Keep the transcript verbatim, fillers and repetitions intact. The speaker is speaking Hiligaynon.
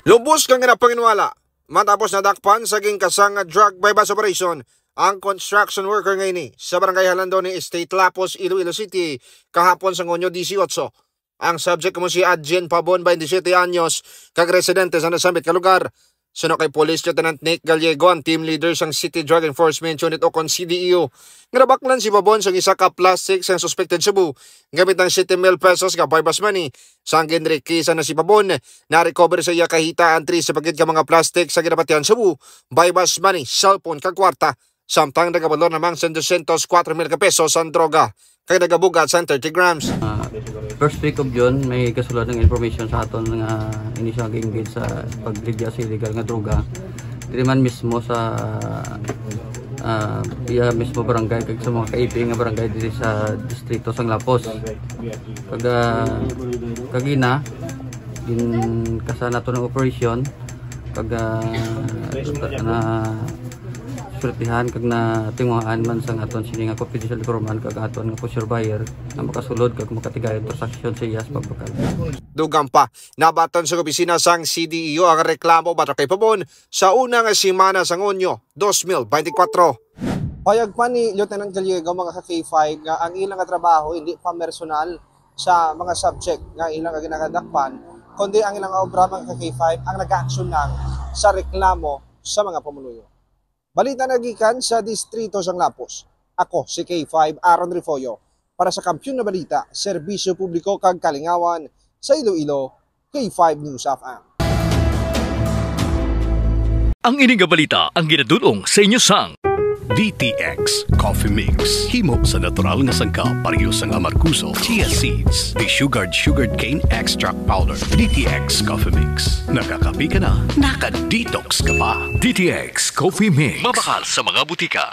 Lubos kang ginapanginwala matapos nadakpan sa gingkasang nga drug buy-bust operation ang construction worker nga ini sa barangay Halandon ni Estate Lapos, Iloilo City, kahapon sa Hunyo dieciocho. Ang subject mo si Adjen Pabon, twenty-seven anyos, kag residente sa nasambit nga lugar. Suno kay Police Lieutenant Nick Gallego, ang team leader sang City Drug Enforcement Unit o kon C D E U, nga nabaklan si Pabon sang isa ka plastic sang suspected shabu gamit ang siete mil pesos nga buy-bust money. Sang ginrikisan na si Pabon, na-recover sa iya kahita ang three sa pagid ka mga plastic sa ginapatihan shabu, buy-bust money, cellphone kag kwarta. Samtang nagabalor namang sang dosyentos kuwatro mil ka pesos ang droga kag nagabugat sang thirty grams. Ah, first week of June, may kasulod ng information sa aton nga ini siya ga-engage sa pagligya sa illegal nga droga. Diri man mismo sa, ah, iya mismo barangay kag sa mga kaibig nga barangay diri sa distrito sang Lapos. Kag, ah, kagina, ginkasa nato ng operasyon kag, ah, na suwertihan kag natinguhaan man sang aton sini nga confidential informant kag aton nga poseur buyer nga makasulod kag makatigayon transaksyon sa iya sa pagbakal. Dugang pa, nabaton sa opisina sang C D E O ang reklamo batok kay Pabon sa una nga semana sang Hunyo dos mil beintikwatro. Payag pa ni Lieutenant Gallego, mga ka K five, nga ang ilang nga trabaho hindi pa personal sa mga subject nga ilang nga ginakadakpan, kundi ang ilang obra, mga ka K five, ang nag-action lang sa reklamo sa mga pamuluyo. Balita nagikan sa distrito sang Lapos. Ako si K five Aaron Refollo para sa Kampiyon na Balita, Serbisyo Publiko kag Kalingawan sa Iloilo, K five News F M. Ang ini nga balita ang ginadul-ong sa inyo sang D T X Coffee Mix. Himo sa natural nga sangkap, pareho sang amargoso, chia seeds, desugared sugarcane extract powder. D T X Coffee Mix. Nakakape ka na, naka-detox ka pa. D T X Coffee Mix. Mabakal sa mga butika.